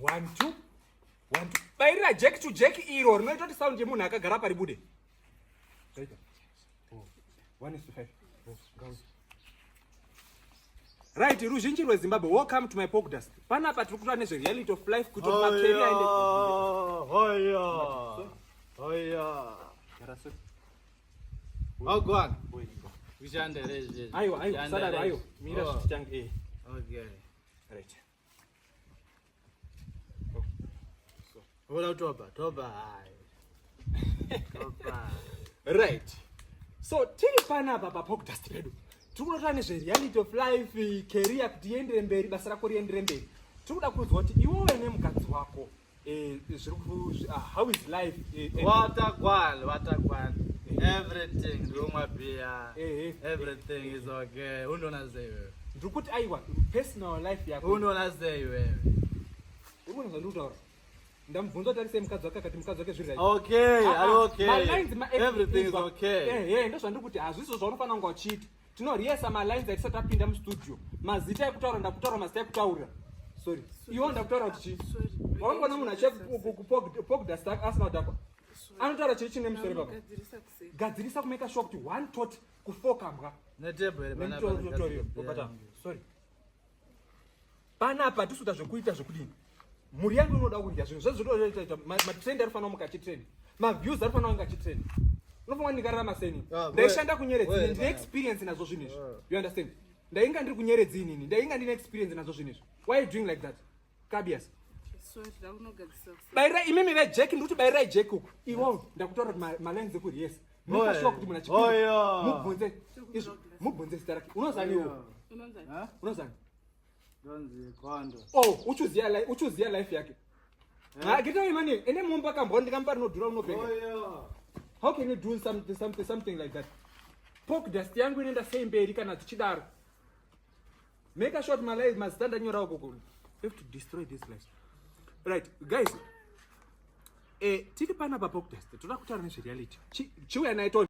One, two, one, two. Bairira jack to jack iro rinoita kuti sound yemunhu akagara paribude. Zvaita. Oh. One is to five. Oh, ngauye. Right, ruzhinji rweZimbabwe, welcome to my podcast. Panapa tiri kutaura nezvereality of life kuti macareer ende. Hoya. Hoya. Gara so. Wagwan. Kushanda here izvezvi? Aiwa, aiwa, Kushanda sadaro, here aiwa. izvi? Mira Oh, zvititange. Eh. Okay. Right. Unoda kutopa, topa hai. Topa. Right. So tiri panapa papodcast pedu. Tiri kuda kutaura nezvereality of life, career kuti iendere mberi, basa rako riendere mberi. Tiri kuda kunzwa kuti iwewe nemukadzi wako eh, zviri ku how is life Watagwan, watagwan. Everything, ndomwa beer. Eh. Everything is okay. Unoona sei wewe? Ndiri kuti aiwa, personal life yako. Unoona sei wewe? Uri kuona zvandiri kutaura? Ndamubvunza kuti ari sei mukadzi wake, akati mukadzi wake zviri right. Okay, Ah, ari ah, okay. malines Everything is okay. Ehe, ndozvandiri kuti hazvizvo zvaunofanira kunge uchiita. Tinoriyesa malines atisati tapinda mustudio. Mazita ekutaura ndakutaura mazita ekutaura. Sorry. Iwe ndakutaura kuti chii? Sorry. Wakamboona munhu achiya kupodcast asina kudhakwa? Anotaura chii chine musoro ipapo? Gadzirisa kuseri. Gadzirisa kumeka sure kuti one tot kufoka mbwa. Netable here panapa. Nemitotoriyo. Obata. Sorry. Panapa tisuta zvekuita zvekudini? Mhuri yangu inoda kudya zvinhu zvezvotoita matrend arifanira kumuka achitrend. Maviews arifanira kunge achitrend. Unofunga ndikararama seni? Ah, Ndaishanda kunyeredzi boy, ndine experience nazvo zvinhu izvi. You understand? Ndainga ndiri kunyeredzi inini. Ndainga ndine experience nazvo zvinhu izvi. Why are you doing like that? Kabias. Sorry, ndakunogadzirisa kuseri. Bairirai imimi vejack, ndiri kuti bairirai jack uku. Iwo ndakutaura kuti malines ekuriyesa. Make sure kuti munhu achipinda. Oyo. Mubvunze izvo, mubvunze zita rake. Unozani iwo? Unonzani? Ha? Unozani? Ndonzi Gondo. Oh, uchuziya life yake. Ha, get away money. Ende mumba kambwa ndikamupa rinodhura unopenga. Oyo. How can you do something like that? Podcast yangu inoenda sei mberi kana tichidaro? Make sure kuti my life mazita ndanyora uko kuno. You have to destroy this life. Right, guys. Tiri panapa podcast. Toda kutaura nezvereality. Chiuya naye Tony.